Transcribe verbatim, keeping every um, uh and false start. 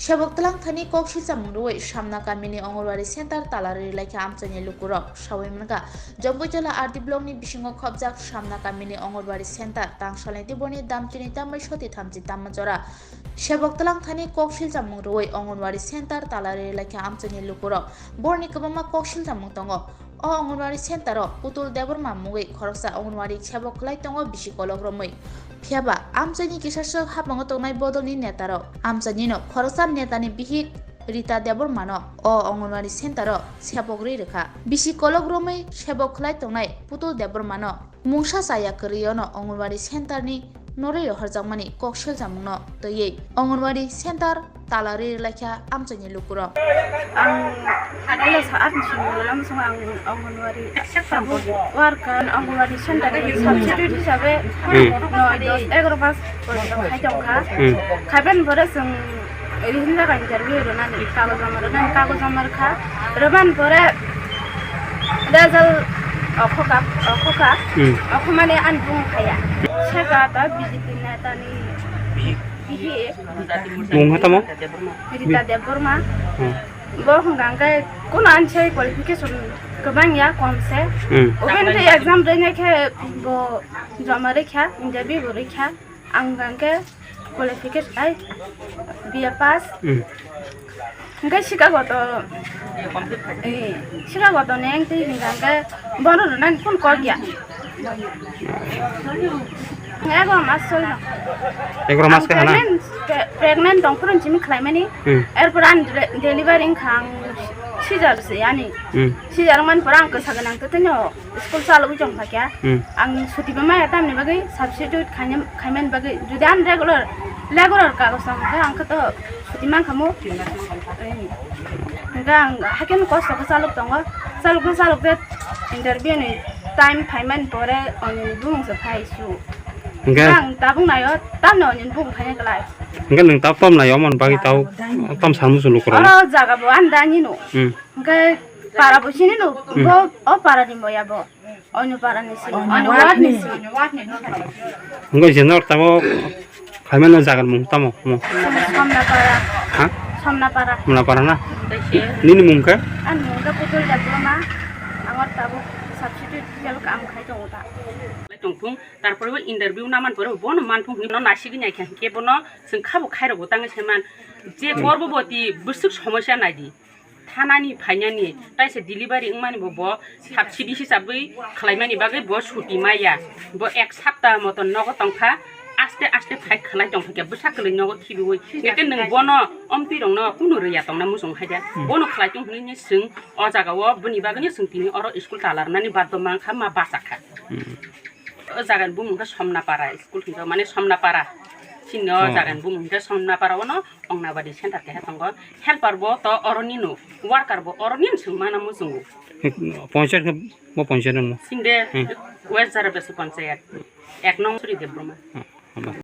Sebok twlang thani kok silchamung rwui Samna kamini Anganwadi center tala rwi laikha amchaini lukurok. Saui mankha, Jampuijala R D blockni bisingo khopjak Samna kamini Anganwadi center tangsalni tiboni damchini tambai soti thamchi tamma jora. Sebok twlang thani kok silchamung rwui Anganwadi center tala rwi laikha amchaini lukurok. Borni kwbangma kok silchamung tongo. O Anganwadi center o Putul Debbarma mungwi khoroksa Anganwadi sebok khlai tongo bisi kolok romwi. Phiyaba amchaini kisa swk hapango tongnai bodolni netarok amchainino khoroksa netani bihik Rita Debbarmano o Anganwadi center o sebok rwi rwkha. Bisi kolok romwi sebok khlai tongnai Putul Debbarmano mungsa chaya kwrwiono Anganwadi center ni norwi rohorjakmani kok silchamungno twiwi Anganwadi center tala rwi rwlaikha amchaini lukurok. Ang elo sa atni simi lamsongo ang Anganwadi worker, Anganwadi center ni substitute hisabe Hmm. noi dos egaroh mas porjonto khai tongkha. Hmm. Khaiben pore chwng Rihini jaga interview rwnani, kagoj joma rwnani, kagoj joma rwkha. Rwmani pore result okhokha, okhokha. Hmm. Okhomani ani bumung khaiya. Seka ta B J P netani bihi. Mung kha tamo? Rita Debbarma. Hmm. Bo hwnka hwnkhe kuno ani sai qualification kwbang ya, kom se. Hmm. Oben tei exam rwna khe bo joma rwkha, interview bo rwkha. Ang hwnka hwnkhe qualification ai B A pass. Hmm. Hwnkhe Chicago to, eh, Chicago to neng tei hwnka hwnkhe bono rwnani phone call ya. Egaroh mas soi no. Egaroh mas Ang khe hana? Pregnant, pre-, pregnant tong phuru simi khlaimani. Hmm. Erpor ani delivery wngkha ang scissor se ani. Hmm. Scissor man pore ang kwsa gwnang to tei no. School chalogwi tong kha khe. Hmm. Ang suti bo maya tamni bagwi substitute khaina, khaimani bagwi. Jodi ang regular, regular kagoj tong khe ang khe to suti man kha mo. Hwnkhe ang hakhe no kosto khe chalok tongo. Chalok khe chalok khe interview ni time phaimani pore ani bumung se phai su. Hwnkhe? Ang tabuk naio tamni ani bumung phaina klai. Hwnkhe nwng tab tom naio mani bagwi tau tam samu sulu kwrwng. Oro jaga bo ani da ani no. Hmm. Hwnkhe para bo sini no. Hmm. Bo o para ni moya bo. Onyo para ni simi, onyo ward ni simi. Wngkha je nor tamo khaimano jaga mung tamo mo? Somnapara. Ha? Somnapara. Somnapara na? Nini mung khe? Ani mung khe Putul Debbarma. Ang tabuk substitute teacher kaam khai tongo ta. Tongthung, tarpore bo interview naman pore bono manthung hwnwi no nasigwi naikha, hwnkhe bono chwng khabo khairokbo tangwi saiman. Je gorboboti bwswk somosya naidi. Thanani phainani, taisa delivery wngmani bo, bo subsidy hisabwi khlaimani bagwi bo suti maya. Bo ek sapta moton nogo tongkha, aste aste phai khlai tongkha khe bwsa kwlwi nogo khibiwi. Hwnkhe nwng bono omtwi rokno kunu rwya tongna muchung haida. Hmm. Bono khlai tong hwnwi chwng o jaga o bwni bagwi chwng tini oro school tala rwnani baddo mankha ma bachakha. Hmm. O jaga ni bumung khe Somnapara school hinwi, mane Somnapara. Chini o Oh. jaga ni bumung khe Somnapara, ono Anganwadi center keha tongo. Helper bo to oroni no, worker bo oroni no chwng mana muchungo. Panchayat khe bo panchayat no. Sinde Hmm. West Jarabesi panchayat. Ek nong Suri Debbarma. Hmm.